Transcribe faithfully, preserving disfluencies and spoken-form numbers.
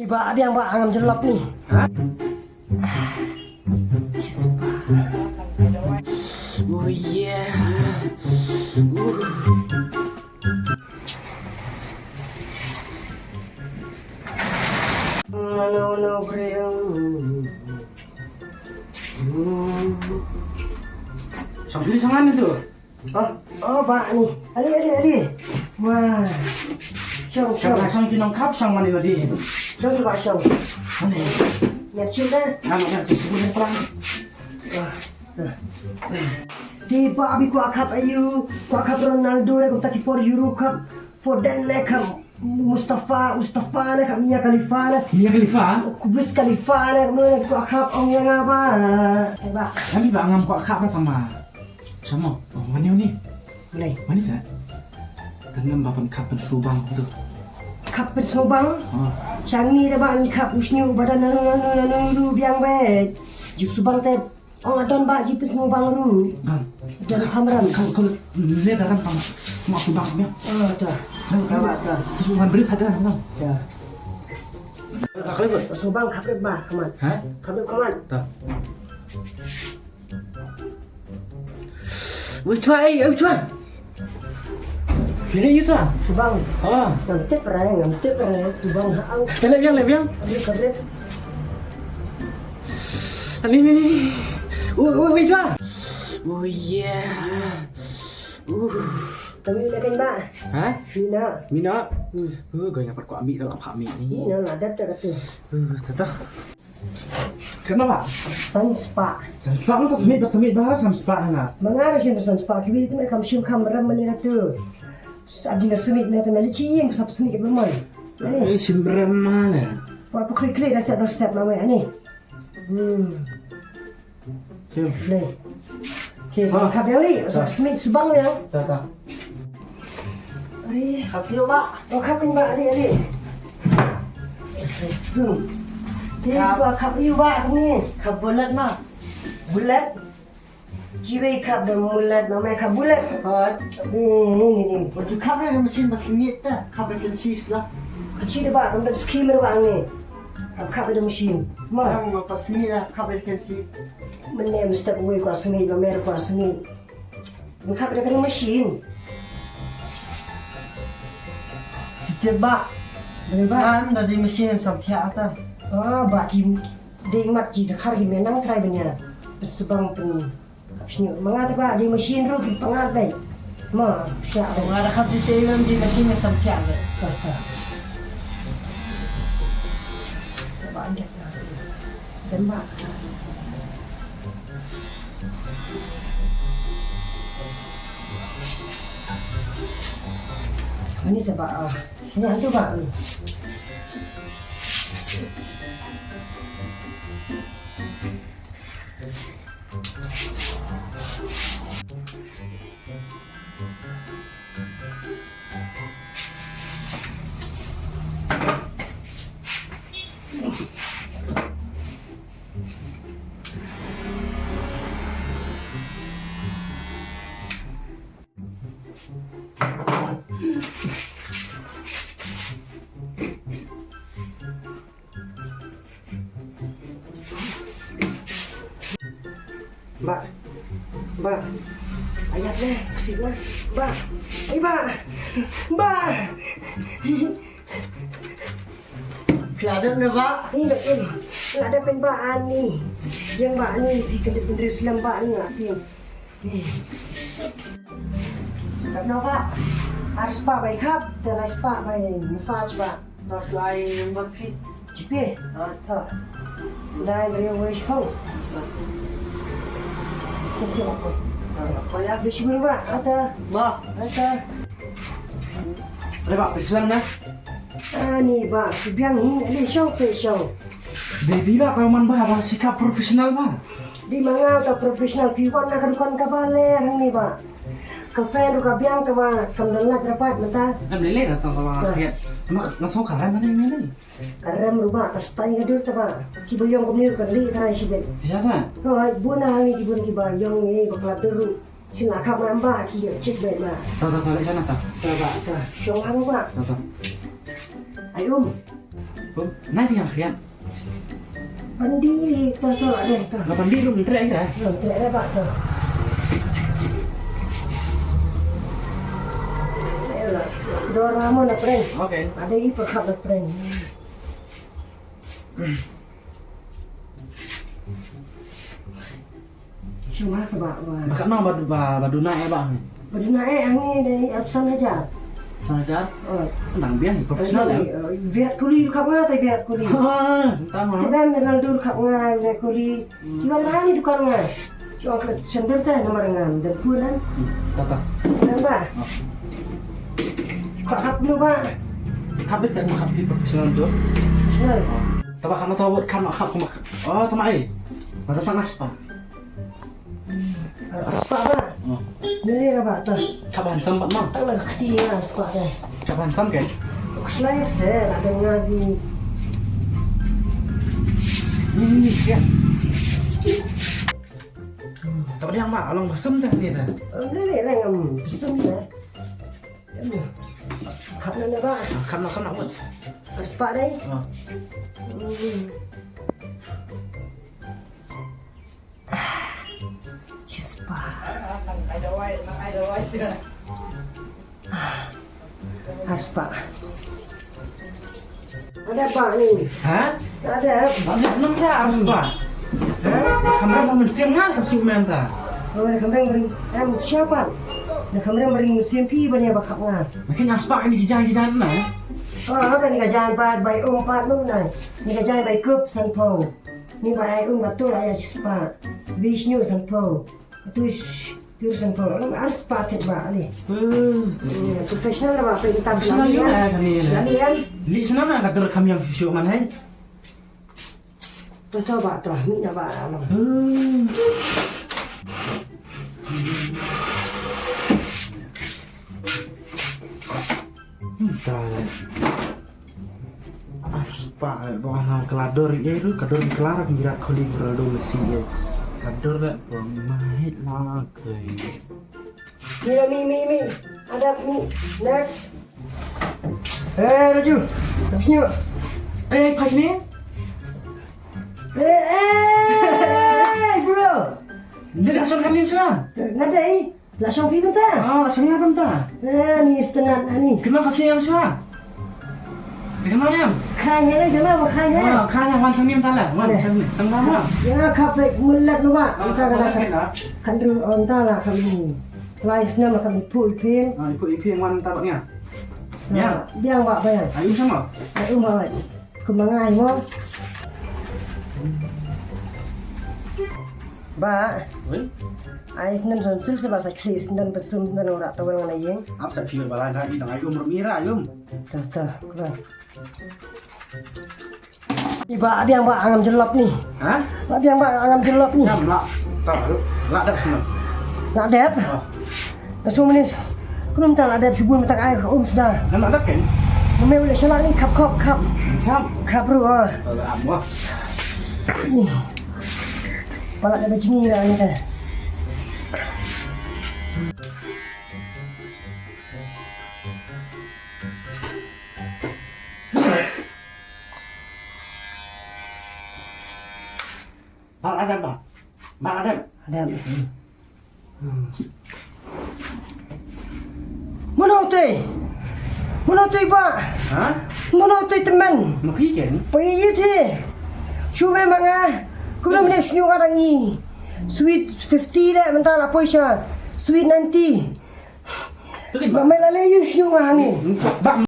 Ni ba biang ba ngam jyllop ni. Ha? Yes, ba. Oh yeah. Uh. No, no, no, bro. Hmm. Shong sini, shong ane tu. Oh, oh, ba ni. Ali, ali, ali. Wah. Shong, shong. Shong, shong ki nongkhap, shong mane mane. Shong, shong, ba shong. Mane. Ngat shim dah. Ngam, ngam, ngam, ngam, ngam. Wah. Te ba bi kwah khap aïu, kwah khap Ronaldo ne, kumta ki por Euro khap, Foden ne khap, Mustafa, Mustafa ne khap, Mia Khalifa ne. Mia Khalifa? Wiz Khalifa ne, kumne kwah khap ong ïa nga ba. Te ba. Kali ba ngam kwah khap ra tama. Sama, oh, mane ni. Mane. Mane sa. Kan ngam ba pynkhap pynsngewbang tu. Khap pynsngewbang? Oh. Shang ni te ba ngi khap u shñiuh ba don nanu nanu nanu ruh biang beit. Jingpynsngewbang te Ong adon ba jingpynsngewbang ruh. Bang. Don kham ram. Kham, kham, le da ram kham. Ma su bang ya. Ah, ta. Bang, bang, bang, ta. Su bang beri kata, bang. Ta. Kham ram. Su bang kham ram ba, kham ram. Ha? Kham ram, kham ram. Ta. Wei chwa, eh, wei chwa. Phi leh ïa uta? Subang. Ah. Ngam tip re, ngam tip re, subang ha ang. Te leh biang, leh biang. Ani, ani, ani. Ui, ui, ui, chwa. Oh yeah. Uh. Kami nak kan ba? Ha? Mina. Mina. Hmm. Uh, gaya pat ko ami dah lah pha mi ni. Mina lah dat tak tu. Uh, tata. Kano ba? San spah. San spah, ngam ta smit ba, smit ba, san spah na. Ma nga ruh shim san spah, kiwei te me kam shim kham ram mane katu. Sa abdi na smit me te me li chi ïing sa smit ke ba mon. Ani. Eh, shim ram mane. Wa pa klik klik da step da step ma me ani. Hmm. Shim. Ni. Ki sa khap ïa li, sa smit subang ïa. Ta, ta. Ari, khap ïa ba. Oh, khap ïa ba, ari, ari. Hmm. Ki khap. Ba khap ïa ba ni. Khap bulat ma. Bulat. Kiwei khap da bulat ma, mai khap bulat. Hot. Ni, ni, ni. Waktu khap da machine ba sengit ta, khap da kynshi sla. Kynshi da ba, kam da skim da ba ni. Khap, khap da machine. Ma. Kam ba sengit da, khap da kynshi. Mane mesti wei ko sengit, ba mer ko sengit. Ngan khap da ka machine. Kita ba. Ba. Kan da di machine sam thiah ta. Ah, ba ki ding mat ki da khar ki menang trai banya. Pesubang pen. Khap sini. Ma nga ta ba di machine ruh ki pangat bai. Ma, thiah bai. Nga da khap di sei mem di machine sam thiah bai. Ka, ka. Ba ndet. Tembak. Ini sebab ah. Ini hantu bak ni. Ba. Ba. Ayat le, kasi ba. Ba. Ai ba. Ba. Kladep na ba. Ni ba em. Kladep kan ba ani. Yang ba ani di kendit kendit selam ba ni lah tim. Ni. Kap na ba. Ar spa bai kap, te lai spa bai massage ba. Tos lai number phi. Chipi. Ah. Ha. Lai rio wei shpau. Ko ya. Bishmir ba, ata. Ba. Ata. Re ba, Islam na. Ani ba, subiang hi, ani shong se shong. Baby ba, ka man ba, ba sikap professional ba. Di manga ka professional piwan na ka dukan ka ba le, ni ba. Ka fan ruh ka biang ta ba, kam don lak rapat mata. Kam lele na ta ba. Ka rem na ni ni. Ka rem ruh ba, ka style ka dur ta ba. Ki ba ïong kumne ruh ka leh ka rai shibit. Biasa. Ko ai bu na ni ki bun ki ba ïong ni ba kla dur ruh. Shin la khap ma ba ki ïa chik bet ma. Ta ta ta le shana ta. Ta ba ta. Shong ha ba. Ta ta. Ai um. Nai phi ïa khriat. Pandi to to la deh to. Nga pandi ruh ntrek ira. Ntrek ira ba to. Dor mo na pren. Okay. Ada i perkhap na pren. Shu ma sa ba ba. Ba katno ba ba ba duna eh ba. Ba duna eh hangne dei arphew san hajar. San hajar? Oh. Nang biang professional eh. Virat Kohli ruh khap nga te Virat Kohli. Ha, entah ma. Te ben Ronaldo ruh khap nga Virat Kohli. Ki wan ma ni dukan nga. Shu angkat sender te namar nga dan full kan. Hmm, ta ta. Nang ba. Oh. Khap khap dulu ba. Khap bit sa khap di professional tu. Professional. Oh. Taba khap na taba khap khap khap. Oh, tama ai. Mata panas pa. Arspah ba. Hmm. Nili ra ba ta. Kaban sam bat ma. Tang la kti ya arspah ta. Kaban sam ke? Slai se la dang ngabi. Ni ni ni ya. Taba diang ma along basam ta ni ta. Nili ra ngam basam ta. Khap na ba. Khap na khap na wat. Arspah dei. Ah. Hmm. Shispah. Arspah. Ada apa ni? Ha? Ada. Ada enam ta arspah. Ha? Kamera mau mensim ngal ka su menta. Oh, na kamera mering em siapa? Na kamera mering mensim pi bani apa kap nga? Makin arspah ni kijan kijan na. Oh, kan ni kijan pat bai um pat mung na. Ni kijan bai kup san pau. Ni ba ai um ba tur ai spah. Bishnu san pau. Tu sh- tur san pau. Alam arspah tet ba ni. Hmm, tu. Professional ba pe tam. Professional ni ya kan ni. Ni kan. Li sana na ka dur kam yang shu man hai. Tu tu ba tu. Ni na ba alam. Hmm. Entah le. Arspah le ba na ka la dor ïa ruh ka dor ka la rak ngira kholi bro do Messi ïa. Ka dor le ba ma hit la kai. Mira mi mi mi. Ada mi. Next. Eh Raju. Sini. Eh pas ni. Eh eh. Bro. Dia dah suruh kami sudah. Ngadai. La shong phi mynta? Ah, la shong nga mynta. Ah, ni stenat ani. Kena ka siam sha. Kena niam. Khai hai, kena ba khai hai. Ah, khai hai wan shong ni mynta la. Wan shong ni. Tang ba. Ya nga khap bek mulat ba. Ka ka ka. Kan ru on ta la kami. Lai snam la kami pu ipin. Ah, ipu ipin wan ta ba nya. Ya. Biang ba biang. Ayu sama. Ayu ba. Kumba nga ai mo. Ba. Oi. Ai snem son sil seba sa khli snem pesum snem ora tawal ngana yeng. Ap sa khli bala na i dang ai um rum ira um. Ta ta ba. Iba abiang ba angam jelop ni. Ha? Abiang ba angam jelop ni. Kam la. Ta la dep snem. La dep. Ka sum ni. Kunum ta la dep shibun mata ai ka um suda. Ngam la dep ken. Ngam me ule shala ni khap khap khap. Khap. Khap ru ah. Ta la am wa. Pala da bajingi la ni ta. Bal adep ba. Bal adep. Adep. Mano te? Mano te ba? Ha? Mano te temen? Mano ki ken? Pa i te. Shu me manga. Kuno mene shu nyoka dang i. Sweet fifty de mentang la poisa. Sweet ninety. Tu kan ba. Ba me la le yu shu nyoka ni. Ba.